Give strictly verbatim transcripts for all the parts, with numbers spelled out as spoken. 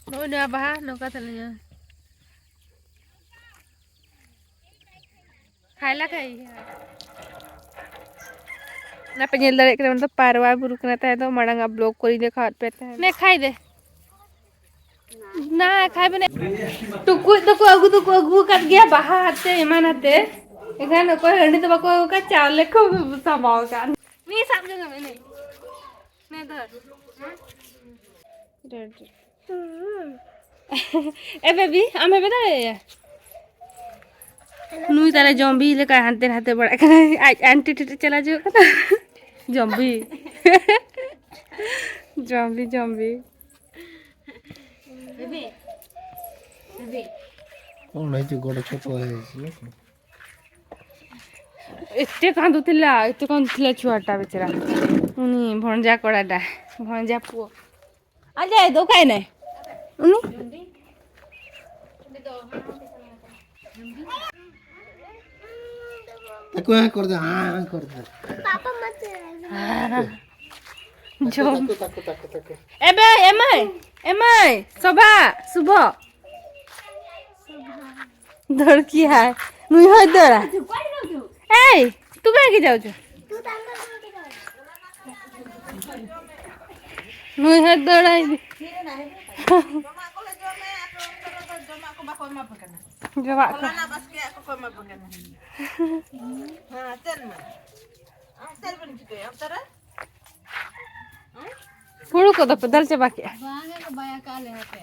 ᱱᱚᱜᱼᱚᱭ ᱱᱚᱣᱟ ᱵᱟᱦᱟ ᱱᱚᱝᱠᱟ ᱛᱟᱞᱮᱧᱟ᱾ ᱠᱷᱟᱭᱞᱟ ᱠᱷᱟᱭ᱾ ᱚᱱᱟ ᱯᱮ ᱧᱮᱞ ᱫᱟᱲᱮᱭᱟᱜ ᱠᱟᱱᱟ, ᱚᱱᱟ ᱫᱚ ᱯᱟᱨᱣᱟ ᱵᱩᱨᱩ ᱠᱟᱱᱟ ᱛᱟᱦᱮᱸ ᱫᱚ, ᱢᱟᱲᱟᱝ ᱟᱜ ᱵᱞᱚᱜ ᱠᱚᱨᱮᱧ ᱫᱮᱠᱷᱟᱣᱟᱫ ᱯᱮ ᱛᱟᱦᱮᱸᱫ᱾ ᱱᱮ ᱠᱷᱟᱭ ᱫᱮ᱾ ᱱᱟ ᱠᱷᱟᱭ ᱵᱮᱱᱮ᱾ ᱴᱩᱠᱩᱡ ᱫᱚᱠᱚ ᱟᱹᱜᱩ ᱫᱚᱠᱚ ᱟᱹᱜᱩ ᱟᱠᱟᱫ ᱜᱮᱭᱟ, ᱵᱟᱦᱟ ᱟᱛᱮ ᱮᱢᱟᱱ ᱟᱛᱮ᱾ ᱮᱱᱠᱷᱟᱱ ᱚᱠᱚᱭ ᱦᱟᱺᱰᱤ ᱫᱚ ᱵᱟᱠᱚ ᱟᱹᱜᱩ ᱟᱠᱟᱫ, ᱪᱟᱣᱞᱮ ᱠᱚ ᱥᱟᱢᱵᱟᱣ ᱟᱠᱟᱫ᱾ ᱱᱤᱭᱟᱹ ᱥᱟᱵ ᱡᱚᱝ ᱢᱮ, ᱱᱤᱭᱟᱹ᱾ ᱱᱤᱭᱟᱹ ᱫᱷᱚᱨ᱾ ᱮ ᱵᱮᱵᱤ, ᱟᱢ ᱵᱮᱵᱮ ᱫᱟᱲᱮᱭᱟᱭᱟ? ᱱᱩᱭ ᱛᱟᱞᱮ ᱡᱚᱢᱵᱤ ᱞᱮᱠᱟ ᱦᱟᱱᱛᱮ ᱱᱟᱛᱮ ᱵᱟᱲᱟᱜ ᱠᱟᱱᱟᱭ, ᱟᱡ ᱟᱱᱴᱤ ᱴᱤᱴᱤ ᱪᱟᱞᱟᱣ ᱦᱤᱡᱩᱜ ᱠᱟᱱᱟ᱾ ᱡᱚᱢᱵᱤ᱾ ᱡᱚᱢᱵᱤ, ᱡᱚᱢᱵᱤ᱾ ᱵᱮᱵᱤ᱾ ᱵᱮᱵᱤ᱾ ᱚᱱᱟ ᱦᱤᱡᱩᱜ ᱜᱚᱰᱟ ᱪᱷᱚᱠᱚ ᱦᱮᱡ ᱮᱱᱟ᱾ ᱮᱛᱮ ᱠᱟᱸᱫᱩ ᱛᱤᱞᱟ, ᱮᱛᱮ ᱠᱟᱸᱫᱩ ᱛᱤᱞᱟ ᱪᱷᱩᱣᱟᱴᱟ ᱵᱮᱪᱟᱨᱟ᱾ ᱩᱱᱤ ᱵᱷᱚᱬᱡᱟ ᱠᱚᱲᱟᱴᱟ, ᱵᱷᱚᱬᱡᱟ ᱯᱩᱚ᱾ ᱟᱡ ᱟᱡ ᱫᱚ ᱚᱠᱟᱭᱮᱱᱟᱭ? ᱩᱱᱤ? ᱛᱟᱠᱚ ᱦᱟᱸ ᱠᱚᱨ ᱫᱟ, ᱦᱟᱸ ᱠᱚᱨ ᱫᱟ᱾ ᱡᱚᱢ᱾ ᱛᱟᱠᱚ, ᱛᱟᱠᱚ, ᱛᱟᱠᱚ, ᱛᱟᱠᱚ᱾ ᱮᱵᱮ, ᱮᱢᱟᱭ, ᱮᱢᱟᱭ, ᱥᱚᱵᱷᱟ, ᱥᱩᱵᱷᱚ᱾ ᱫᱟᱹᱲ ᱠᱮᱜᱼᱟᱭ᱾ ᱱᱩᱭ ᱦᱚᱸᱭ ᱫᱟᱹᱲᱟ᱾ ᱮᱭ, ᱛᱩ ᱠᱟᱦᱮᱸ ᱠᱮ ᱡᱟᱣ ᱪᱚ? ᱱᱩᱭ ᱦᱚᱸᱭ ᱫᱟᱹᱲᱟᱭ᱾ ᱡᱚᱢᱟᱜ ᱠᱚ᱾ ᱦᱮᱸ, ᱪᱮᱫ ᱢᱟ? ᱪᱮᱫ ᱵᱮᱱ ᱪᱤᱠᱟᱹᱭᱟ ᱚᱱᱛᱮ ᱨᱮ? ᱦᱩᱲᱩ ᱠᱚᱫᱚ ᱯᱮ ᱫᱟᱞ ᱪᱟᱵᱟ ᱠᱮᱜᱼᱟ? ᱵᱟᱝᱟ ᱠᱚ ᱵᱟᱭ ᱟᱠᱟᱫ ᱞᱮ ᱦᱟᱯᱮ᱾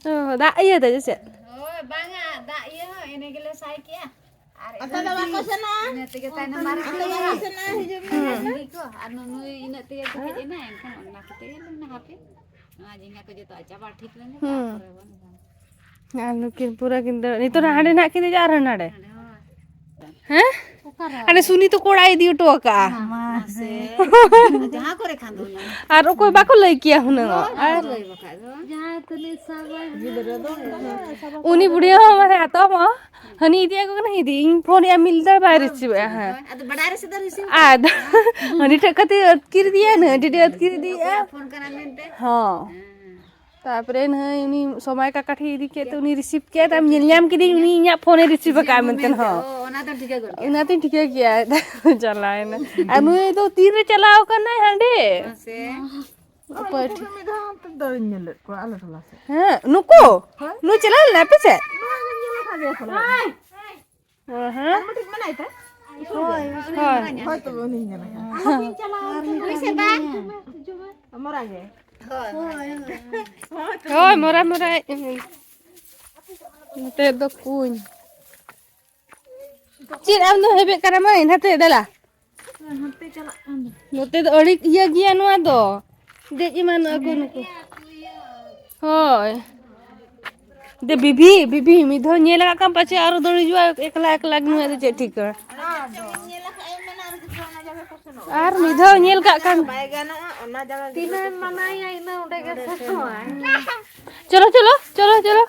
ᱚ, ᱫᱟᱜ ᱤᱭᱟᱹ ᱛᱮ ᱥᱮ ᱪᱮᱫ? ᱦᱳᱭ, ᱵᱟᱝᱟ, ᱫᱟᱜ ᱤᱭᱟᱹ ᱦᱚᱸ ᱮᱱᱮ ᱜᱮᱞᱮ ᱥᱟᱭ ᱠᱮᱜᱼᱟ᱾ ᱟᱨ ᱟᱯᱮ ᱫᱚ ᱵᱟᱠᱚ ᱥᱮᱱᱚᱜᱼᱟ? ᱤᱱᱟᱹ ᱛᱮᱜᱮ ᱛᱟᱭᱱᱚᱢ ᱢᱟᱨᱟᱝ ᱟᱯᱮ ᱫᱚ ᱵᱟᱠᱚ ᱥᱮᱱᱚᱜᱼᱟ? ᱦᱤᱡᱩᱜ ᱢᱮ᱾ ᱦᱩᱸ᱾ ᱠᱚ, ᱟᱨ ᱱᱩ-, ᱱᱩᱭ ᱤᱱᱟᱹᱜ ᱛᱮᱜᱮ ᱠᱚ ᱦᱮᱡ ᱮᱱᱟ, ᱮᱱᱠᱷᱟᱱ ᱚᱱᱟ ᱠᱚᱛᱮ ᱜᱮ ᱢᱮᱱᱟ ᱦᱟᱯᱮ, ᱱᱚᱣᱟ ᱡᱟᱸᱜᱟ ᱠᱚ ᱡᱚᱛᱚᱣᱟᱜ ᱪᱟᱵᱟ ᱴᱷᱤᱠ ᱞᱮᱱ ᱜᱮ, ᱦᱩᱸ᱾ ᱛᱟᱨᱯᱚᱨᱮ ᱵᱚᱱ ᱮᱦᱚᱵᱟ᱾ ᱟᱨ ᱱᱩᱠᱤᱱ ᱯᱩᱨᱟᱹ ᱠᱤᱱ ᱫᱟᱹᱲ, ᱱᱤᱛᱚᱜ ᱦᱟᱸᱰᱮ ᱱᱟᱦᱟᱜ ᱠᱤᱱ ᱫᱮᱡᱚᱜᱼᱟ ᱟᱨ ᱦᱟᱸᱰᱮ᱾ ᱦᱮᱸ? ᱚᱠᱟᱨᱮ? ᱦᱟᱸᱰᱮ ᱥᱩᱱᱤ ᱛᱚᱠᱚ ᱚᱲᱟᱜ ᱤᱫᱤ ᱦᱚᱴᱚ ᱠᱟᱜᱼᱟ᱾ ᱢᱟᱥᱮ᱾ ᱡᱟᱦᱟᱸ ᱠᱚᱨᱮ ᱠᱷᱟᱱ ᱫᱚ ᱦᱩᱱᱟᱹᱝ᱾ ᱟᱨ ᱚᱠᱚᱭ ᱵᱟᱠᱚ ᱞᱟᱹᱭ ᱠᱮᱭᱟ ᱦᱩᱱᱟᱹᱝ᱾ ᱦᱳᱭ, ᱟᱨ ᱦᱳᱭ, ᱵᱟᱠᱷᱟᱡ ᱫᱚ᱾ ᱡᱟᱦᱟᱸᱭ ᱛᱩᱞᱩᱡ ᱥᱟᱵᱟᱭ ᱦᱩᱱᱟᱹᱝ᱾ ᱩᱱᱤ ᱵᱩᱰᱷᱤ ᱦᱚᱸ ᱢᱟᱱᱮ ᱦᱟᱛᱟᱣ ᱢᱟ᱾ ᱦᱟᱹᱱᱤ ᱤᱫᱤᱭᱟᱠᱚ ᱠᱟᱱᱟ, ᱤᱫᱤ᱾ ᱤᱧ ᱯᱷᱳᱱ ᱮᱜᱼᱟ, ᱢᱤᱫ ᱫᱷᱟᱣ ᱵᱟᱭ ᱨᱤᱥᱤᱵᱷ ᱮᱜᱼᱟ᱾ ᱦᱮᱸ᱾ ᱟᱫᱚ ᱵᱟᱰᱟᱭ ᱨᱮᱥᱮ ᱫᱚ ᱨᱤᱥᱤᱵᱷ ᱟᱫᱚ ᱠᱟᱜᱼᱟ᱾ ᱦᱟᱹᱱᱤ ᱴᱷᱮᱡ ᱠᱷᱟᱹᱛᱤᱨ ᱟᱹᱛᱠᱤᱨ ᱤᱫᱤᱭᱟ, ᱱᱟᱹᱰᱤ ᱟᱹᱛᱠᱤᱨ ᱤᱫᱤᱭᱮᱜᱼᱟ᱾ ᱚᱠᱚᱭᱟᱜ ᱯᱷᱳᱱ ᱠᱟᱱᱟ ᱢᱮᱱᱛᱮ᱾ ᱦᱚᱸ᱾ ᱦᱮᱸ᱾ ᱛᱟᱯᱚᱨᱮ ᱱᱟᱹᱭ ᱩᱱᱤ ᱥᱚᱢᱟᱭ ᱠᱟᱠᱟ ᱴᱷᱮᱱ ᱤᱫᱤ ᱠᱮᱫ ᱛᱮ ᱩᱱᱤ ᱨᱤᱥᱤᱵᱷ ᱠᱮᱫ ᱟᱢ, ᱧᱮᱞ ᱧᱟᱢ ᱠᱤᱫᱤᱧ ᱩᱱᱤ ᱤᱧᱟᱹᱜ ᱯᱷᱳᱱᱮ ᱨᱤᱥᱤᱵᱷ ᱟᱠᱟᱫ ᱢᱮᱱᱛᱮ᱾ ᱦᱚᱸ, ᱚ, ᱚᱱᱟ ᱫᱚ ᱴᱷᱤᱠᱟᱹ ᱜᱚᱫ ᱠᱮᱫ᱾ ᱚᱱᱟᱛᱤᱧ ᱴᱷᱤᱠᱟᱹ ᱠᱮᱭᱟ ᱪᱟᱞᱟᱣᱮᱱᱟ᱾ ᱟᱨ ᱱᱩᱭ ᱫᱚ ᱛᱤᱨᱮ ᱪᱟᱞᱟᱣ ᱠᱟᱱᱟᱭ ᱦᱟᱸᱰᱮ? ᱢᱟᱥᱮ᱾ ᱚᱠᱚᱭ ᱴᱷᱮᱱ? ᱢᱤᱫ ᱫᱷᱟᱣ ᱚᱱᱛᱮ ᱫᱟᱹᱲᱤᱧ ᱧᱮᱞ ᱞᱮᱫ ᱠᱚᱣᱟ ᱟᱞᱮ ᱴᱚᱞᱟ ᱥᱮᱫ᱾ ᱦᱮᱸ, ᱱᱩᱠᱩ? ᱦᱳᱭ᱾ ᱱᱩᱭ ᱪᱟᱞᱟᱣ ᱞᱮᱱᱟ ᱟᱯᱮ ᱥᱮᱫ? ᱱᱚᱣᱟ ᱜᱮ ᱧᱮᱞ ᱟᱠᱟᱫᱮᱭᱟ ᱛᱟᱦᱞᱮ᱾ ᱚ, ᱦᱮᱸ᱾ ᱟᱨ ᱢᱤᱫᱴᱤᱡ ᱢᱮᱱᱟᱭ ᱛᱮ? ᱦᱳᱭ᱾ ᱦᱳᱭ, ᱛᱚᱵᱮ ᱩᱱᱤᱧ ᱧᱮᱞ ᱟᱠᱟᱫᱮᱭᱟ᱾ ᱦᱳᱭ ᱥᱮ ᱵᱟᱝ? ᱢᱚᱨᱟ ᱜᱮ᱾ ᱦᱳᱭ, ᱢᱚᱨᱟ, ᱢᱚᱨᱟ᱾ ᱱᱚᱛᱮ ᱫᱚ ᱠᱩᱧ᱾ ᱪᱮᱫ ᱟᱢ ᱫᱚ ᱦᱮᱵᱮᱜ ᱠᱟᱱᱟ ᱢᱟᱹᱭ? ᱱᱟᱛᱮ ᱫᱮᱞᱟ᱾ ᱦᱟᱱᱛᱮ ᱪᱟᱞᱟᱜ ᱠᱟᱱ ᱫᱚ᱾ ᱱᱚᱛᱮ ᱫᱚ ᱟᱹᱰᱤ ᱤᱭᱟᱹ ᱜᱮᱭᱟ ᱱᱚᱣᱟ ᱫᱚ᱾ ᱫᱮᱡ ᱮᱢᱟᱱᱚᱜᱼᱟ ᱠᱚ ᱱᱩᱠᱩ᱾ ᱦᱳᱭ᱾ ᱫᱮ ᱵᱤᱵᱷᱤ, ᱵᱤᱵᱷᱤ, ᱢᱤᱫ ᱫᱷᱟᱣ ᱧᱮᱞ ᱟᱠᱟᱫ ᱠᱷᱟᱱ ᱯᱟᱪᱮ ᱟᱨᱚ ᱫᱟᱹᱲ ᱦᱤᱡᱩᱜᱼᱟ ᱮᱠᱞᱟ ᱮᱠᱞᱟ ᱜᱮ, ᱱᱩᱭᱟᱜ ᱫᱚ ᱪᱮᱫ ᱴᱷᱤᱠᱟᱹ᱾ ᱟᱨ ᱢᱤᱫ ᱫᱷᱟᱣ ᱧᱮᱞ ᱠᱟᱜ ᱠᱷᱟᱱ᱾ ᱵᱟᱭ ᱜᱟᱱᱚᱜᱼᱟ, ᱚᱱᱟ ᱡᱟᱭᱜᱟ ᱜᱮ ᱛᱤᱱᱟᱹᱜ ᱮᱢ ᱢᱟᱱᱟᱭᱟ, ᱤᱱᱟᱹ ᱚᱸᱰᱮ ᱜᱮ ᱥᱮᱱᱚᱜᱼᱟᱭ᱾ ᱪᱚᱞᱚ, ᱪᱚᱞᱚ, ᱪᱚᱞᱚ, ᱪᱚᱞᱚ᱾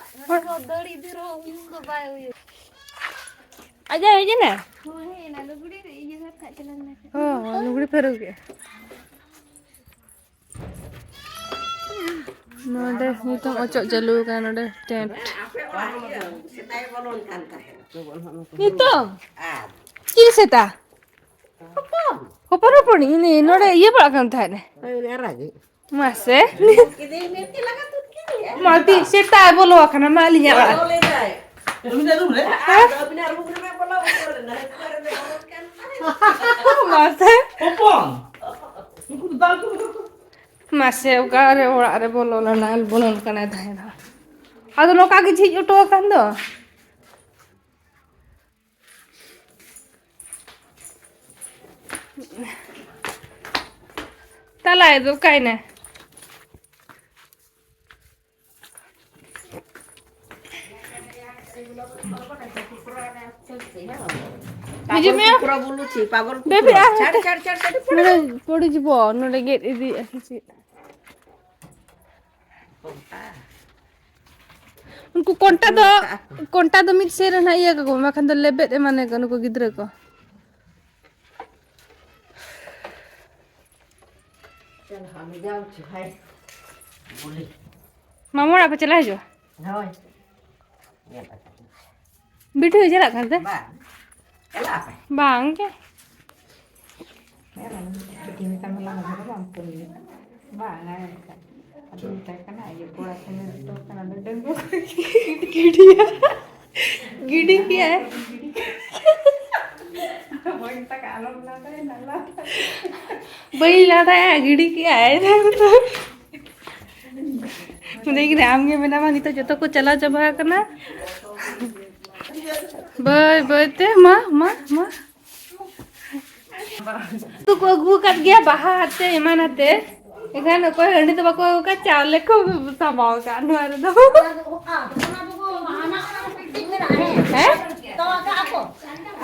ᱫᱟᱹᱲ ᱤᱫᱤ ᱨᱮᱦᱚᱸ ᱩᱱᱤ ᱫᱚ ᱵᱟᱭ ᱦᱩᱭᱩᱜ᱾ ᱟᱡᱟᱜ ᱦᱮᱡ ᱮᱱᱟ? ᱦᱳᱭ, ᱦᱮᱡ ᱮᱱᱟ᱾ ᱞᱩᱜᱽᱲᱤ ᱤᱭᱟᱹ ᱠᱷᱟᱡ ᱪᱟᱞᱟᱣ ᱞᱮᱱᱟ᱾ ᱦᱚᱸ, ᱞᱩᱜᱽᱲᱤ ᱯᱮ ᱟᱹᱨᱩᱵ ᱠᱮᱜᱼᱟ᱾ ᱱᱚᱰᱮ ᱱᱤᱛᱚᱝ ᱚᱪᱚᱜ ᱪᱟᱹᱞᱩ ᱟᱠᱟᱱᱟ, ᱱᱚᱰᱮ ᱴᱮᱱᱴ᱾ ᱟᱯᱮ ᱚᱲᱟᱜ ᱤᱭᱟᱹ ᱥᱮᱛᱟᱭ ᱵᱚᱞᱚᱱ ᱠᱟᱱ ᱛᱟᱦᱮᱸᱫ᱾ ᱱᱤᱛᱚᱝ? ᱟᱨ ᱪᱮᱫ ᱥᱮᱛᱟ? ᱦᱚᱯᱚᱱ᱾ ᱦᱚᱯᱚᱱ ᱦᱚᱯᱚᱱ, ᱤᱧ ᱱᱚᱰᱮ ᱤᱭᱟᱹ ᱵᱟᱲᱟᱜ ᱠᱟᱱ ᱛᱟᱦᱮᱸᱫ᱾ ᱦᱳᱭ, ᱩᱱᱤ ᱟᱨᱟᱜᱤᱡ᱾ ᱢᱟᱥᱮ᱾ ᱠᱤᱫᱤᱧ ᱢᱮᱱ ᱛᱮ ᱞᱟᱜᱟ ᱛᱩᱫ ᱠᱮᱫᱮᱭᱟ᱾ ᱢᱟ ᱛᱤ ᱥᱮᱛᱟᱭ ᱵᱚᱞᱚ ᱟᱠᱟᱱᱟ, ᱢᱟ ᱟᱹᱞᱤᱧᱟᱜ ᱚᱲᱟᱜ᱾ ᱵᱚᱞᱚ ᱞᱮᱱᱟᱭ᱾ ᱟᱹᱵᱤᱱᱟᱜ ᱨᱩᱢ ᱨᱮ? ᱦᱮᱸ? ᱟᱫᱚ ᱟᱹᱵᱤᱱᱟᱜ ᱨᱩᱢ ᱨᱮ ᱵᱚᱞᱚ ᱩᱛᱟᱹᱨ ᱮᱱᱟ᱾ ᱢᱟᱥᱮ᱾ ᱦᱚᱯᱚᱱ᱾ ᱩᱱᱠᱩ ᱫᱚ ᱫᱟᱞ ᱠᱚ ᱢᱮᱛᱟ ᱠᱚ᱾ ᱢᱟᱥᱮ, ᱚᱠᱟᱨᱮ ᱚᱲᱟᱜ ᱨᱮ ᱵᱚᱞᱚ ᱞᱮᱱᱟᱭ, ᱵᱚᱞᱚᱱ ᱠᱟᱱᱟᱭ ᱛᱟᱦᱮᱸ ᱫᱚ᱾ ᱟᱫᱚ ᱱᱚᱝᱠᱟ ᱜᱮ ᱡᱷᱤᱡ ᱦᱚᱴᱚ ᱟᱠᱟᱱ ᱫᱚ᱾ ᱛᱟᱞᱟᱭ ᱫᱚ ᱚᱠᱟᱭᱱᱟᱭ? ᱦᱤᱡᱩᱜ ᱢᱮ᱾ ᱯᱩᱨᱟᱹ ᱵᱚᱞᱩᱪᱤ, ᱯᱟᱜᱚᱞ ᱵᱮᱵᱤ, ᱠᱩᱠᱩᱨ᱾ ᱟᱨ ᱪᱷᱟᱲ, ᱪᱷᱟᱲ, ᱪᱷᱟᱲ, ᱪᱷᱟᱲ, ᱯᱩᱨᱟᱹ᱾ ᱱᱚᱰᱮ ᱯᱚᱲᱤ ᱡᱤᱵᱚ, ᱱᱚᱰᱮ ᱜᱮᱫ ᱤᱫᱤᱭᱮᱫᱼᱟ ᱥᱮ ᱪᱮᱫ? ᱩᱱᱠᱩ ᱠᱚᱱᱴᱟ ᱫᱚ, ᱠᱚᱱᱴᱟ ᱫᱚ ᱢᱤᱫ ᱥᱮᱫ ᱨᱮ ᱱᱟᱦᱟᱜ ᱤᱭᱟᱹ ᱠᱟᱠᱚ ᱢᱮ, ᱵᱟᱠᱷᱟᱱ ᱫᱚ ᱞᱮᱵᱮᱫ ᱮᱢᱟᱱᱮ ᱠᱚ ᱱᱩᱠᱩ ᱜᱤᱫᱽᱨᱟᱹ ᱠᱚ᱾ चल, हम जाओ, भाई। बोले। ᱢᱟᱢᱚ ᱚᱲᱟᱜ ᱯᱮ ᱪᱟᱞᱟᱣ ᱦᱤᱡᱩᱜᱼᱟ? ᱦᱳᱭ᱾ ᱵᱤᱴᱤ ᱦᱚᱸ ᱪᱟᱞᱟᱜ ᱠᱟᱱ ᱛᱮ? ᱵᱟᱝ᱾ ᱪᱟᱞᱟᱜ ᱟᱯᱮ? ᱵᱟᱝ ᱜᱮ᱾ ᱦᱮᱸ, ᱵᱤᱴᱤ ᱢᱮᱛᱟᱢ ᱦᱚᱞᱟ ᱢᱟᱫᱷᱮᱨ ᱫᱚ ᱵᱟᱢ ᱯᱷᱳᱱ ᱞᱮᱫᱟ᱾ ᱵᱟᱝ, ᱟᱭ ᱢᱮᱛᱟᱜ᱾ ᱟᱫᱚ ᱢᱮᱛᱟᱭ ᱠᱟᱱᱟ, ᱤᱭᱟᱹ, ᱠᱚᱲᱟ ᱠᱚ ᱢᱮᱱ ᱦᱚᱴᱚ ᱠᱟᱱᱟ, ᱰᱟᱺᱜᱩᱣᱟᱹ ᱠᱩᱲᱤ ᱜᱤᱰᱤ ᱠᱮᱫᱟ᱾ ᱜᱤᱰᱤ ᱠᱮᱜᱼᱟᱭ᱾ ᱵᱟᱹᱧ ᱢᱮᱛᱟ ᱠᱟᱜ, ᱟᱞᱚᱢ ᱞᱟᱸᱫᱟᱭᱟ, ᱱᱟᱞᱟ᱾ ᱵᱟᱹᱧ ᱞᱟᱸᱫᱟᱭᱟ, ᱜᱤᱰᱤ ᱠᱮᱜᱼᱟᱭ᱾ ᱢᱮᱛᱟᱭ ᱠᱟᱹᱱᱟᱹᱧ, ᱟᱢ ᱜᱮ ᱢᱮᱱᱟᱢᱟ, ᱱᱤᱛᱚᱜ ᱡᱚᱛᱚ ᱠᱚ ᱪᱟᱞᱟᱣ ᱪᱟᱵᱟ ᱟᱠᱟᱱᱟ᱾ ᱵᱟᱹᱭ ᱵᱟᱹᱭ ᱛᱮ, ᱢᱟ, ᱢᱟ, ᱢᱟ᱾ ᱩᱛᱩ ᱠᱚ ᱟᱹᱜᱩ ᱟᱠᱟᱫ ᱜᱮᱭᱟ, ᱵᱟᱦᱟ ᱟᱛᱮ, ᱮᱢᱟᱱ ᱟᱛᱮ᱾ ᱮᱱᱠᱷᱟᱱ ᱚᱠᱚᱭ ᱦᱟᱺᱰᱤ ᱫᱚ ᱵᱟᱠᱚ ᱟᱹᱜᱩ ᱟᱠᱟᱫ, ᱪᱟᱣᱞᱮ ᱠᱚ ᱥᱟᱢᱵᱟᱣ ᱟᱠᱟᱫ ᱱᱚᱣᱟ ᱨᱮᱫᱚ᱾ ᱦᱮᱸ?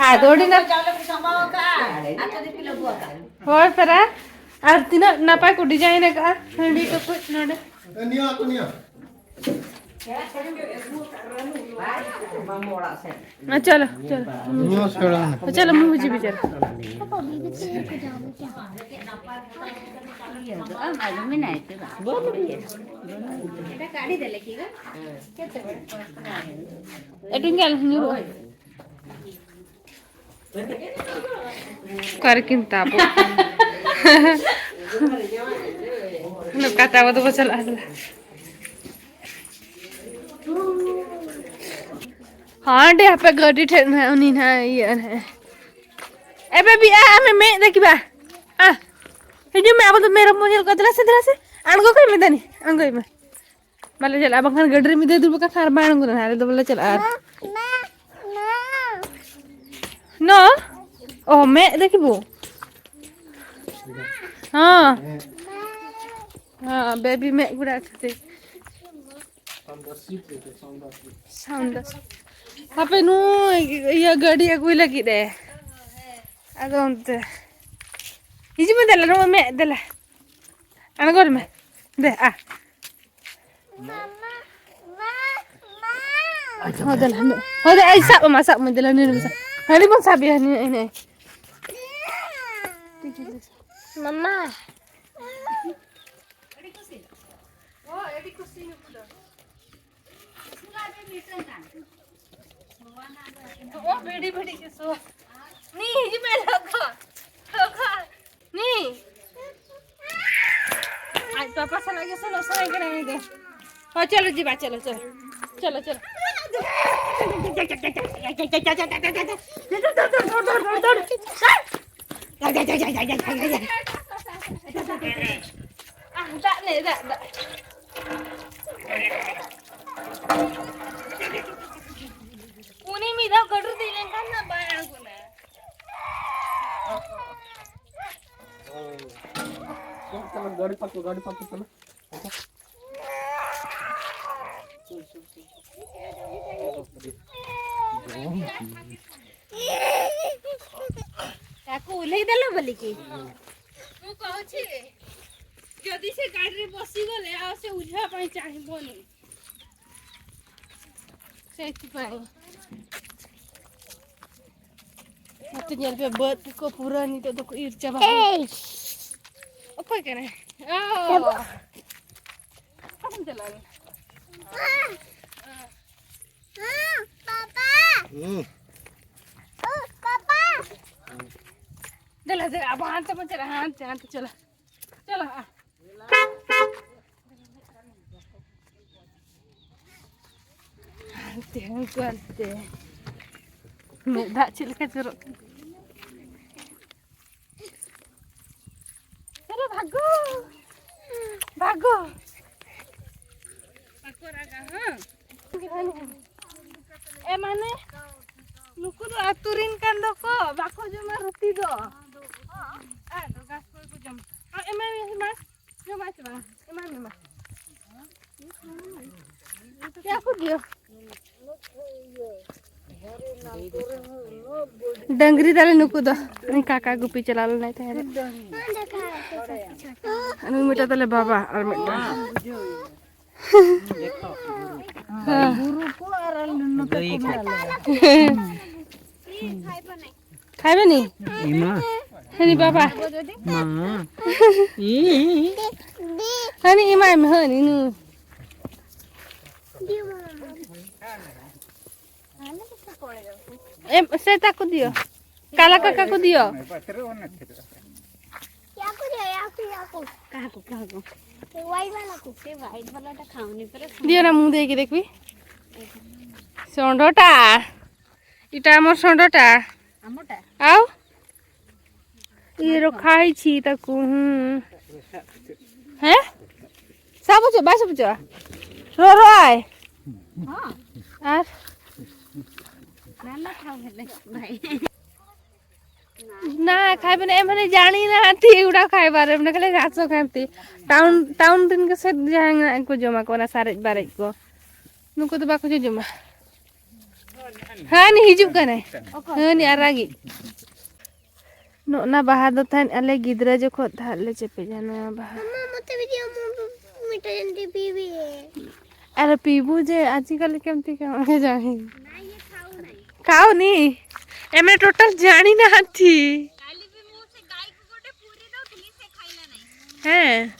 ᱟᱫᱚ ᱟᱹᱰᱤ ᱱᱟᱯ-, ᱦᱳᱭ, ᱯᱮᱨᱟ᱾ ᱟᱨ ᱛᱤᱱᱟᱹᱜ ᱱᱟᱯᱟᱭ ᱠᱚ design ᱟᱠᱟᱫᱼᱟ ᱦᱟᱺᱰᱤ ᱴᱩᱠᱩᱡ ᱱᱚᱰᱮ᱾ ᱱᱤᱭᱟᱹ ᱟᱠᱚ ᱱᱤᱭᱟᱹ᱾ ᱪᱚᱞᱚ, ᱪᱚᱞᱚ᱾ ᱪᱚᱞᱚ, ᱢᱩ ᱵᱩᱡᱷᱤ ᱵᱤᱪᱟᱨ᱾ ᱮᱴᱩᱧ ᱜᱮ ᱧᱩᱨᱩᱜᱼᱟ᱾ ᱚᱠᱟᱨᱮᱠᱤᱱ ᱛᱟᱵᱚᱜ ᱠᱟᱱ? ᱱᱚᱝᱠᱟ ᱛᱟᱵᱚ ᱫᱚᱵᱚ ᱪᱟᱞᱟᱜᱼᱟ᱾ ᱦᱟᱸᱰᱮ ᱦᱟᱯᱮ ᱜᱟᱹᱰᱤ ᱴᱷᱮᱱ ᱱᱟᱦᱟᱜ ᱩᱱᱤ ᱱᱟᱦᱟᱜ ᱤᱭᱟᱹ ᱱᱟᱦᱟᱜ᱾ ᱮ ᱵᱮᱵᱤ, ᱟ, ᱟᱢᱮ ᱢᱮᱫ ᱫᱮᱠᱷᱤᱵᱟ᱾ ᱟ, ᱦᱤᱡᱩᱜ ᱢᱮ, ᱟᱵᱚ ᱫᱚ ᱢᱮᱨᱚᱢ ᱵᱚᱱ ᱧᱮᱞ ᱠᱚᱣᱟ᱾ ᱫᱮᱞᱟ ᱥᱮ, ᱫᱮᱞᱟ ᱥᱮ, ᱟᱬᱜᱚ ᱠᱟᱭ ᱢᱮ ᱫᱟᱱᱤ, ᱟᱬᱜᱚᱭ ᱢᱮ᱾ ᱵᱟᱞᱮ ᱪᱟᱞᱟᱜᱼᱟ, ᱵᱟᱝᱠᱷᱟᱱ ᱜᱟᱹᱰᱤ ᱨᱮ ᱢᱤᱫ ᱫᱷᱟᱣ ᱫᱩᱲᱩᱵ ᱠᱟᱱ ᱠᱷᱟᱱ ᱟᱨ ᱵᱟᱭ ᱟᱬᱜᱚᱱᱟ, ᱟᱞᱮ ᱫᱚ ᱵᱟᱞᱮ ᱪᱟᱞᱟᱜᱼᱟ ᱟᱨ᱾ ᱱᱚ? ᱚ, ᱢᱮᱫ ᱫᱮᱠᱷᱤᱵᱚ᱾ ᱦᱚᱸ᱾ ᱦᱚᱸ, ᱵᱮᱵᱤ ᱢᱮᱫ ᱜᱩᱲᱟ ᱠᱷᱟᱹᱛᱤᱨ᱾ ᱥᱟᱢᱫᱟ᱾ ᱦᱟᱯᱮ ᱱᱩᱭ ᱤᱭᱟᱹ ᱜᱟᱹᱰᱤ ᱟᱹᱜᱩᱭ ᱞᱟᱹᱜᱤᱫ ᱮ᱾ ᱟᱫᱚ ᱚᱱᱛᱮ᱾ ᱦᱤᱡᱩᱜ ᱢᱮ ᱫᱮᱞᱟ, ᱱᱚᱣᱟ ᱢᱮᱫ ᱫᱮᱞᱟ᱾ ᱟᱬᱜᱚᱱ ᱢᱮ᱾ ᱫᱮ, ᱟ᱾ ᱦᱳᱭ, ᱫᱮᱞᱟ, ᱦᱳᱭ, ᱫᱮ, ᱟᱭ, ᱥᱟᱵ ᱟᱢᱟ, ᱥᱟᱵ ᱢᱮ, ᱫᱮᱞᱟ, ᱱᱩᱭ ᱨᱮ ᱥᱟᱵ᱾ ᱦᱟᱹᱱᱤ ᱵᱚᱱ ᱥᱟᱵᱮᱭᱟ, ᱦᱟᱹᱱᱤ, ᱦᱟᱹᱱᱤ᱾ ᱢᱟᱢᱟ᱾ ᱚ, ᱵᱷᱤᱰᱤ, ᱵᱷᱤᱰᱤ ᱠᱤ ᱥᱚ᱾ ᱱᱤ ᱦᱤᱡᱩᱜ ᱢᱮ, ᱞᱚᱜᱚ᱾ ᱞᱚᱜᱚ᱾ ᱱᱤ᱾ ᱟᱡ ᱯᱟᱯᱟ ᱥᱟᱞᱟᱜ ᱜᱮ ᱥᱮᱱᱚᱜ ᱥᱟᱱᱟᱭᱮ ᱠᱟᱱᱟ ᱩᱱᱤ ᱫᱚ᱾ ᱦᱳᱭ, ᱪᱚᱞᱚ ᱡᱤᱵᱟ, ᱪᱚᱞᱚ, ᱪᱚᱞᱚ᱾ ᱪᱚᱞᱚ, ᱪᱚᱞᱚ᱾ ᱟᱦ, ᱫᱟᱜ ᱱᱮ, ᱫᱟᱜ, ᱫᱟᱜ᱾ ᱩᱱᱤ ᱢᱤᱫ ᱫᱷᱟᱣ ᱜᱟᱹᱰᱩᱨ ᱫᱮᱡ ᱞᱮᱱᱠᱷᱟᱱ ᱫᱚ ᱵᱟᱭ ᱟᱬᱜᱚᱱᱟ᱾ ᱪᱚᱞᱚ, ᱪᱚᱞᱚ, ᱜᱟᱹᱰᱤ ᱯᱟᱠᱚ, ᱜᱟᱹᱰᱤ ᱯᱟᱠᱚ, ᱪᱚᱞᱚ᱾ ତାକୁ ଓହ୍ଲେଇ ଦେଲ ବୋଲିକି। ମୁଁ କହୁଛି, ଯଦି ସେ ଗାଡ଼ିରେ ବସିଗଲେ ଆଉ ସେ ଉଠିବା ପାଇଁ ଚାହିଁବନି। ସେଇଥିପାଇଁ। ᱱᱚᱛᱮ ᱧᱮᱞ ᱯᱮ, ᱵᱟᱹᱫᱽ ᱠᱚ ᱯᱩᱨᱟᱹ ᱱᱤᱛᱚᱜ ᱫᱚᱠᱚ ᱤᱨ ᱪᱟᱵᱟ ᱠᱮᱫᱟ᱾ ᱮᱭ! ᱚᱠᱚᱭ ᱠᱟᱱᱟᱭ? ᱚ! ᱚᱠᱟ ᱠᱷᱚᱱ ᱪᱟᱞᱟᱣ ᱮᱱᱟ? ᱦᱮᱸ, ᱯᱟᱯᱟ᱾ ᱦᱩᱸ᱾ ᱚ, ᱯᱟᱯᱟ᱾ ᱫᱮᱞᱟ, ᱫᱮᱞᱟ, ᱟᱵᱚ ᱦᱟᱱᱛᱮ ᱵᱚᱱ ᱪᱟᱞᱟᱜᱼᱟ, ᱦᱟᱱᱛᱮ, ᱦᱟᱱᱛᱮ ᱪᱟᱞᱟᱜ᱾ ᱪᱟᱞᱟᱜᱼᱟ᱾ ᱦᱟᱱᱛᱮ, ᱦᱟᱱᱛᱮ, ᱦᱟᱱᱛᱮ᱾ ᱢᱮᱫ ᱫᱟᱜ ᱪᱮᱫ ᱞᱮᱠᱟ ᱡᱚᱨᱚᱜ ᱠᱟᱱᱟ᱾ ᱟᱨᱮ ᱵᱷᱟᱜᱚ, ᱵᱷᱟᱜᱚ᱾ ᱵᱟᱠᱚ ᱨᱟᱜᱟ, ᱦᱮᱸ? ᱮ ᱢᱟᱱᱮ, ᱱᱩᱠᱩ ᱫᱚ ᱟᱹᱛᱩ ᱨᱤᱱ ᱠᱟᱱ ᱫᱚᱠᱚ, ᱵᱟᱠᱚ ᱡᱚᱢᱟ ᱨᱩᱴᱤ ᱫᱚ᱾ ᱟᱨ ᱫᱚ ᱜᱷᱟᱥ ᱠᱚᱜᱮ ᱠᱚ ᱡᱚᱢᱟ᱾ ᱟᱨ ᱮᱢᱟᱭ ᱢᱮ, ᱮᱢᱟᱭ᱾ ᱡᱚᱢᱟᱭ ᱥᱮ ᱵᱟᱝ? ᱮᱢᱟᱭ ᱢᱮ ᱢᱟ᱾ ᱪᱮᱫ ᱠᱚ ᱫᱤᱭᱳ? ᱰᱟᱹᱝᱨᱤ ᱛᱟᱞᱮ ᱱᱩᱠᱩ ᱫᱚ᱾ ᱠᱟᱠᱟ ᱜᱩᱯᱤ ᱪᱟᱞᱟᱣ ᱞᱮᱱᱟᱭ ᱛᱟᱦᱮᱸ᱾ ᱟᱨ ᱱᱩᱭ ᱢᱤᱫᱴᱟᱝ ᱛᱟᱞᱮ ᱵᱟᱵᱟ ᱟᱨ ᱢᱤᱫᱴᱟᱝ᱾ ᱦᱮᱸ᱾ ᱜᱩᱨᱩ ᱠᱚ ᱟᱨ ᱟᱞᱮ ᱱᱚᱛᱮ ᱠᱚ ᱢᱮᱱᱟᱜ ᱞᱮᱭᱟ᱾ ᱠᱷᱟᱭᱵᱮᱱᱤ? ᱮᱢᱟ᱾ ᱦᱟᱹᱱᱤ ᱵᱟᱵᱟ᱾ ᱢᱟ᱾ ᱦᱟᱹᱱᱤ ᱮᱢᱟᱭ ᱢᱮ, ᱦᱟᱹᱱᱤ ᱱᱩ᱾ ᱮᱢ, ᱥᱮᱛᱟ ᱠᱚ ᱫᱤᱭᱚ᱾ ᱠᱟᱞᱟ ᱠᱟᱠᱟ ᱠᱚ ᱫᱤᱭᱚ᱾ ᱭᱟᱠᱚ ᱫᱤᱭᱚ, ᱭᱟᱠᱚ, ᱭᱟᱠᱚ᱾ ᱠᱟᱦᱟᱠᱚ, ᱠᱟᱦᱟᱠᱚ᱾ ᱦᱮ, ᱣᱟᱭᱤᱴ ᱵᱟᱞᱟ ᱠᱚ᱾ ᱦᱮ, ᱣᱟᱭᱤᱴ ᱵᱟᱞᱟ ᱴᱟ ᱠᱷᱟᱣᱱᱤ ᱯᱚᱨᱮ ᱥᱚᱢᱚᱭ। ଦିଅ ନା, ମୁଁ ଦେଇକି ଦେଖିବି। ଷଣ୍ଢଟା। ଏଇଟା ଆମର ଷଣ୍ଢଟା। ଆମଟା? ଆଉ? ଇଏ ରଖା ହେଇଛି ତାକୁ। ହୁଁ। ହେଁ? ସାବୁଚ, ବାଇ ସାବୁଚ। ର, ର, ଆଏ। ହଁ। ଆର୍। ନା, ନା, ଥାଉ ହେଲେ, ଭାଇ। ନା, ଖାଇବେନି, ଏମାନେ ଜାଣିନାହାନ୍ତି ଏଗୁଡ଼ା ଖାଇବାରେ, ଏମାନେ ଖାଲି ଘାସ ଖାଆନ୍ତି। ଟାଉନ୍, ଟାଉନ୍ ᱨᱮᱱ ᱜᱮ ᱥᱮ ᱡᱟᱦᱟᱸ ᱠᱚ ᱡᱚᱢᱟ ᱠᱚ, ᱚᱱᱟ ᱥᱟᱨᱮᱡ ᱵᱟᱨᱮᱡ ᱠᱚ, ᱱᱩᱠᱩ ᱫᱚ ᱵᱟᱠᱚ ᱡᱚᱡᱚᱢᱟ। ᱦᱟᱹᱱᱤ ᱦᱤᱡᱩᱜ ᱠᱟᱱᱟᱭ, ᱦᱟᱹᱱᱤ ᱟᱨᱟᱜᱤᱡ। ᱱᱚᱜᱼᱱᱟ ᱵᱟᱦᱟ ᱫᱚ ᱛᱟᱦᱮᱸᱫ ᱟᱞᱮ ᱜᱤᱫᱽᱨᱟᱹ ᱡᱚᱠᱷᱚᱱ ᱛᱟᱦᱮᱸᱫ ᱞᱮ ᱪᱮᱯᱮᱡᱟ ᱱᱚᱣᱟ ᱵᱟᱦᱟ। ᱢᱟᱢᱟ, ᱢᱚᱛᱮ ᱵᱷᱤᱰᱤᱭᱳ ᱢᱩ-, ᱢᱤᱫᱴᱮᱱ ᱡᱟᱱᱛᱤ ᱯᱤᱵᱤ ᱦᱮ। ଆରେ ପିଇବୁ ଯେ ଆଜିକାଲି କେମିତି କଣ କେଜାଣି। ନା, ଇଏ ଖାଉନାହିଁ। ଖାଉନି? ଏମାନେ ଟୋଟାଲ ଜାଣିନାହାନ୍ତି। କାଲି ବି ମୁଁ ସେ ଗାଈକୁ ଗୋଟେ ପୁରୀ ଦଉଥିଲି, ସେ ଖାଇଲା ନାହିଁ। ᱦᱮᱸ।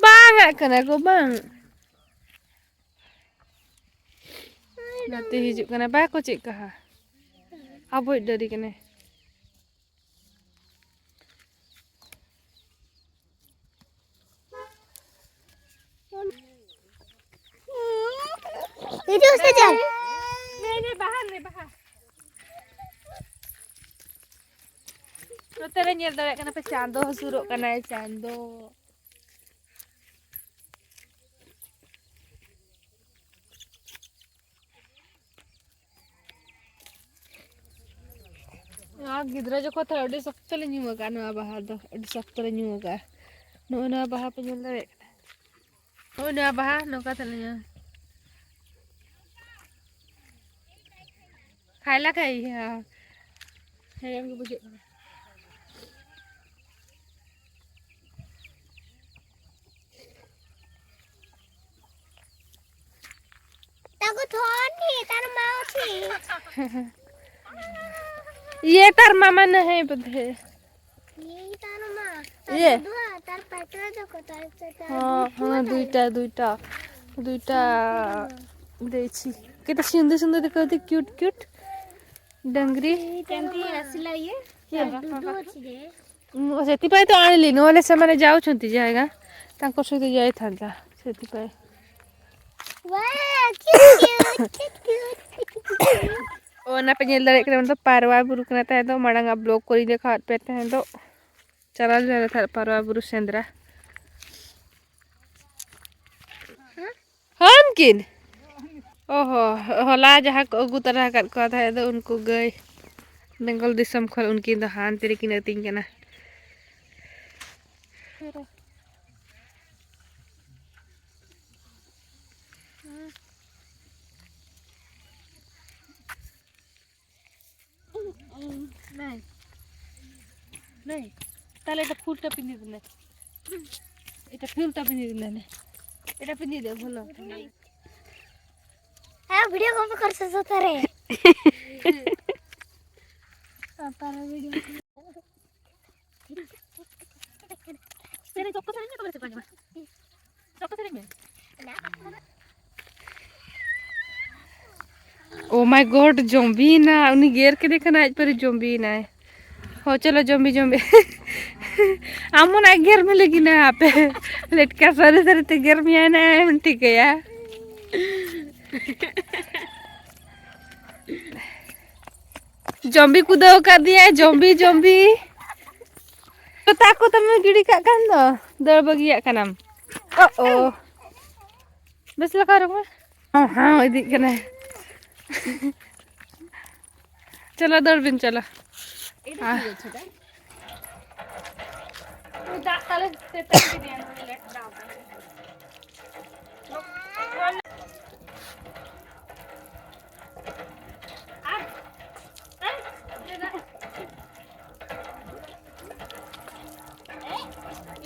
ᱵᱟᱝ ᱟᱜ ᱠᱟᱱᱟ ᱠᱚ, ᱵᱟᱝ। ᱱᱟᱛᱮ ᱦᱤᱡᱩᱜ ᱠᱟᱱᱟ, ᱵᱟᱠᱚ ᱪᱮᱫ ᱠᱟᱜᱼᱟ᱾ ᱟᱵᱚᱭᱤᱡ ᱰᱟᱹᱨᱤ ᱠᱟᱱᱟᱭ᱾ ᱦᱤᱡᱩᱜ ᱥᱮ ᱪᱮᱫ? ᱱᱮ, ᱱᱮ, ᱵᱟᱦᱟ, ᱱᱮ, ᱵᱟᱦᱟ᱾ ᱱᱚᱛᱮ ᱨᱮ ᱧᱮᱞ ᱫᱟᱲᱮᱭᱟᱜ ᱠᱟᱱᱟ ᱯᱮ, ᱪᱟᱸᱫᱚ ᱦᱟᱹᱥᱩᱨᱚᱜ ᱠᱟᱱᱟᱭ, ᱪᱟᱸᱫᱚ᱾ ᱱᱚᱣᱟ ᱜᱤᱫᱽᱨᱟᱹ ᱡᱚᱠᱷᱚᱱ ᱛᱚ ᱟᱹᱰᱤ ᱥᱚᱠᱛᱚ ᱞᱮ ᱧᱩ ᱟᱠᱟᱫᱼᱟ, ᱱᱚᱣᱟ ᱵᱟᱦᱟ ᱫᱚ ᱟᱹᱰᱤ ᱥᱚᱠᱛᱚ ᱞᱮ ᱧᱩ ᱟᱠᱟᱫᱼᱟ᱾ ᱱᱚᱜᱼᱚᱭ ᱱᱚᱣᱟ ᱵᱟᱦᱟ ᱯᱮ ᱧᱮᱞ ᱫᱟᱲᱮᱭᱟᱜ ᱠᱟᱱᱟ, ᱱᱚᱜᱼᱚᱭ ᱱᱚᱣᱟ ᱵᱟᱦᱟ ᱱᱚᱝᱠᱟ ᱛᱮᱞᱮ ᱧᱩ᱾ ᱠᱷᱟᱭᱞᱟ ᱠᱷᱟᱭ, ᱦᱮᱸ, ᱦᱮᱲᱮᱢ ᱜᱮ ᱵᱩᱡᱷᱟᱹᱜ ᱠᱟᱱᱟ᱾ ତାକୁ ଥଅନି, ତାର ମା ଅଛି। ଇଏ ତାର ମାମା ନୁହେଁ ବୋଧେ। ଇଏ ହିଁ ତାର ମା। ତାର ଇଏ? ଦୁଆ, ତାର ପେଟରେ ଦେଖ, ତାର, ତାର ହଁ, ଦୁଆ ହଁ, ଥାଏ। ଦୁଇଟା, ଦୁଇଟା। ଦୁଇଟା ଦେଇଛି। କେତେ ସୁନ୍ଦର ସୁନ୍ଦର ଦେଖାଯାଉଛି, କ୍ୟୁଟ୍ କ୍ୟୁଟ୍ ଡଙ୍ଗରି। କେମିତି ଆସିଲା ଇଏ? କିଏ? ଡୁଡୁ ଅଛି ଯେ। ମୁଁ ସେଥିପାଇଁ ତ ଆଣିଲି, ନହେଲେ ସେମାନେ ଯାଉଛନ୍ତି ଜାଗା, ତାଙ୍କ ସହିତ ଯାଇଥାନ୍ତା ସେଥିପାଇଁ। Wow, cute, cute, cute, cute, cute. ᱚ, ᱚᱱᱟ ᱯᱮ ᱧᱮᱞ ᱫᱟᱲᱮᱭᱟᱜ ᱠᱟᱱᱟ, ᱚᱱᱟ ᱫᱚ ᱯᱟᱨᱣᱟ ᱵᱩᱨᱩ ᱠᱟᱱᱟ᱾ ᱛᱟᱦᱮᱸ ᱫᱚ ᱢᱟᱲᱟᱝ ᱟᱜ ᱵᱞᱚᱜ ᱠᱚᱨᱮᱧ ᱫᱮᱠᱷᱟᱣᱟᱫ ᱯᱮ ᱛᱟᱦᱮᱸ ᱫᱚ᱾ ᱪᱟᱞᱟᱣ ᱞᱮᱱᱟ ᱞᱮ ᱛᱟᱦᱮᱸᱫ ᱯᱟᱨᱣᱟ ᱵᱩᱨᱩ ᱥᱮᱸᱫᱽᱨᱟ᱾ ᱦᱚᱸ, ᱩᱱᱠᱤᱱ? ᱚ ᱦᱚᱸ, ᱦᱚᱞᱟ ᱡᱟᱦᱟᱸ ᱠᱚ ᱟᱹᱜᱩ ᱛᱟᱨᱟ ᱟᱠᱟᱫ ᱠᱚᱣᱟ ᱛᱟᱦᱮᱸᱫ ᱫᱚ, ᱩᱱᱠᱩ ᱜᱟᱹᱭ ᱵᱮᱝᱜᱚᱞ ᱫᱤᱥᱚᱢ ᱠᱷᱚᱱ, ᱩᱱᱠᱤᱱ ᱫᱚ ᱦᱟᱱᱛᱮ ᱨᱮᱠᱤᱱ ᱟᱹᱛᱤᱧ ᱠᱟᱱᱟ᱾ ନାଇଁ। ନାଇଁ। ତାହେଲେ ଏଇଟା ଫୁଲଟା ପିନ୍ଧି ଦେଲେ। ଏଇଟା ଫୁଲଟା ପିନ୍ଧି ଦେଲେ। ଏଇଟା ପିନ୍ଧି ଦେ, ଭଲ। ଆ, ଭିଡ଼ିଓ କଣ କରୁଛ ସତରେ? ସତରେ ଭିଡ଼ିଓ। ସେରେ ଚକ ସେରେ ତମେ ସେ ପାଣିବା। ଚକ ସେରେ ମେ। Oh my God, ᱡᱚᱢᱵᱤᱭᱮᱱᱟ᱾ ᱩᱱᱤ ᱜᱮᱨ ᱠᱮᱫᱮ ᱠᱷᱟᱱ ᱟᱡ ᱯᱟᱹᱨᱤ ᱡᱚᱢᱵᱤᱭᱮᱱᱟᱭ᱾ ᱦᱚᱸ, ᱪᱚᱞᱚ, ᱡᱚᱢᱵᱤ, ᱡᱚᱢᱵᱤ᱾ ᱟᱢ ᱦᱚᱸ ᱱᱟᱜ ᱜᱮᱨ ᱢᱮ ᱞᱟᱹᱜᱤᱫ ᱱᱟ ᱟᱯᱮ᱾ ᱞᱮᱴᱠᱟ ᱥᱟᱹᱨᱤ ᱥᱟᱹᱨᱤ ᱛᱮ ᱜᱮᱨ ᱢᱮᱭᱟᱭ ᱱᱟ, ᱮᱢ ᱴᱷᱤᱠᱟᱹᱭᱟ᱾ ᱡᱚᱢᱵᱤ ᱠᱩᱫᱟᱹᱣ ᱟᱠᱟᱫᱮᱭᱟᱭ, ᱡᱚᱢᱵᱤ, ᱡᱚᱢᱵᱤ᱾ ᱡᱚᱛᱟ ᱠᱚ ᱛᱟᱢᱮ ᱜᱤᱰᱤ ᱠᱟᱜ ᱠᱟᱱ ᱫᱚ, ᱫᱟᱹᱲ ᱵᱟᱹᱜᱤᱭᱟᱜ ᱠᱟᱱᱟᱢ᱾ ᱚ, ᱚ᱾ ᱵᱮᱥ ᱞᱮᱠᱟ ᱨᱚᱝ ᱢᱮ᱾ ᱦᱟᱣ, ᱦᱟᱣ ᱤᱫᱤᱜ ᱠᱟᱱᱟᱭ᱾ ᱪᱚᱞᱚ, ᱫᱟᱹᱲ ᱵᱤᱱ, ᱪᱚᱞᱚ᱾ ᱫᱟᱜ ᱛᱟᱞᱮ ᱛᱮᱛᱟᱝ ᱠᱮᱫᱮᱭᱟ, ᱱᱚᱰᱮ ᱞᱮᱴ ᱫᱟᱜ᱾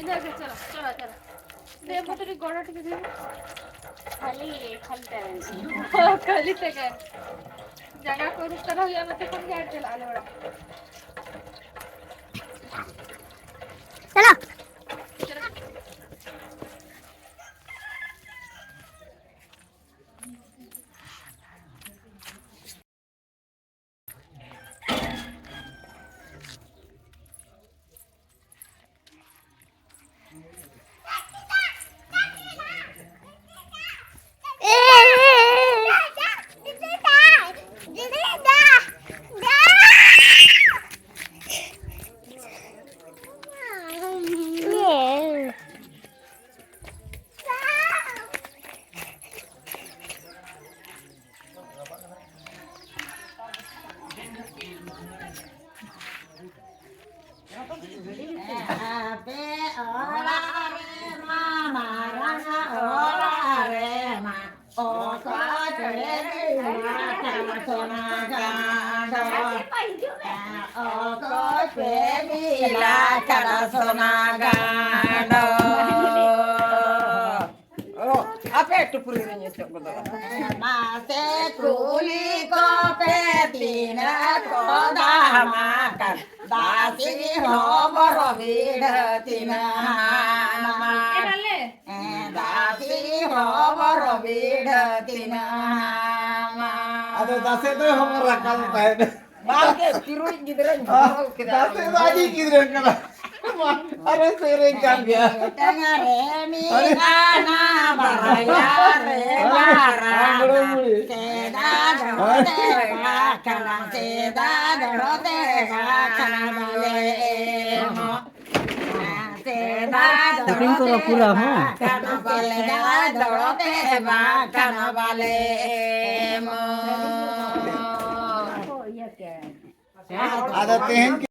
ᱤᱱᱟᱹᱜᱮ, ᱪᱚᱞᱚ, ᱪᱚᱞᱚ, ᱪᱚᱞᱚ᱾ ᱫᱮ, ᱢᱟ ᱛᱚᱵᱮ ᱜᱚᱲᱚ ᱴᱷᱤᱠ ᱫᱮ᱾ ᱠᱷᱟᱹᱞᱤ, ᱠᱷᱟᱹᱞᱤ ᱛᱟᱦᱮᱱ᱾ ᱦᱚᱸ, ᱠᱷᱟᱹᱞᱤ ᱛᱮᱜᱮ᱾ ᱡᱟᱸᱜᱟ ᱠᱚ ᱟᱹᱨᱩᱵ ᱛᱟᱨᱟ ᱦᱩᱭᱩᱜᱼᱟ, ᱱᱚᱛᱮ ᱠᱷᱚᱱ ᱜᱮ ᱟᱨ ᱪᱟᱞᱟᱜ ᱟᱞᱮ ᱚᱲᱟᱜ᱾ ᱪᱚᱞᱚ᱾ ᱚᱠᱚᱭ ᱯᱮ ᱵᱤᱞᱟ ᱠᱟᱱᱟ ᱥᱚᱱᱟ ᱜᱟᱸᱰᱚ? ᱚ, ᱟᱯᱮ ᱴᱩᱯᱨᱤ ᱨᱮᱧ ᱮᱥᱮᱫ ᱜᱚᱫᱚᱜᱼᱟ᱾ ᱢᱟᱥᱮ ᱠᱩᱞᱤ ᱠᱚᱯᱮ ᱛᱤᱱᱟᱹᱜ ᱠᱚ ᱫᱟᱢ ᱟᱠᱟᱱ, ᱫᱟᱥᱤ ᱦᱚᱵᱚᱨ ᱵᱤᱰᱷᱟᱹ ᱛᱤᱱᱟᱹᱜ ᱦᱟᱢᱟ᱾ ᱫᱟᱥᱤ ᱦᱚᱵᱚᱨ ᱵᱤᱰᱷᱟᱹ ᱛᱤᱱᱟᱹᱜ ᱦᱟᱢᱟ᱾ ᱟᱫᱚ ᱫᱟᱥᱮ ᱫᱚᱭ ᱦᱚᱵᱚᱨ ᱨᱟᱠᱟᱵ ᱛᱟᱦᱮᱸᱫ᱾ ᱵᱟᱝᱜᱮ, ᱯᱤᱨᱩᱡ ᱜᱤᱫᱽᱨᱟᱹᱧ ᱵᱩᱡᱷᱟᱹᱣ ᱠᱮᱫᱟ᱾ ᱫᱟᱥᱮ ᱫᱚ ᱟᱡᱤᱡ ᱜᱤᱫᱽᱨᱟᱹ ᱠᱟᱱᱟ᱾ ᱟᱨᱮ ᱥᱮᱨᱮᱧ ᱠᱟᱱ ᱜᱮᱭᱟ᱾ ᱢᱤᱫᱴᱟᱝ ᱨᱮ ᱢᱤᱫ ᱟᱱᱟ, ᱵᱟᱨᱭᱟ ᱨᱮ ᱵᱟᱨ ᱟᱱᱟ᱾ ᱥᱮᱫᱟ ᱫᱚ ᱛᱮ ᱵᱟᱠᱷᱟᱱᱟ, ᱥᱮᱫᱟ ᱫᱚ ᱛᱮ ᱵᱟᱠᱷᱟᱱᱟ ᱵᱟᱞᱮ ᱮᱢᱚᱜ᱾ ᱥᱮᱫᱟ ᱫᱚ ᱥᱮᱨᱮᱧ ᱠᱚᱫᱚ ᱯᱩᱨᱟᱹ, ᱦᱚᱸ᱾ ᱵᱟᱠᱷᱟᱱᱟ ᱵᱟᱞᱮ, ᱥᱮᱫᱟ ᱫᱚ ᱛᱮ ᱵᱟᱠᱷᱟᱱᱟ ᱵᱟᱞᱮ ᱮᱢᱚᱜ᱾ ᱟᱫᱚ ᱛᱮᱦᱮᱧ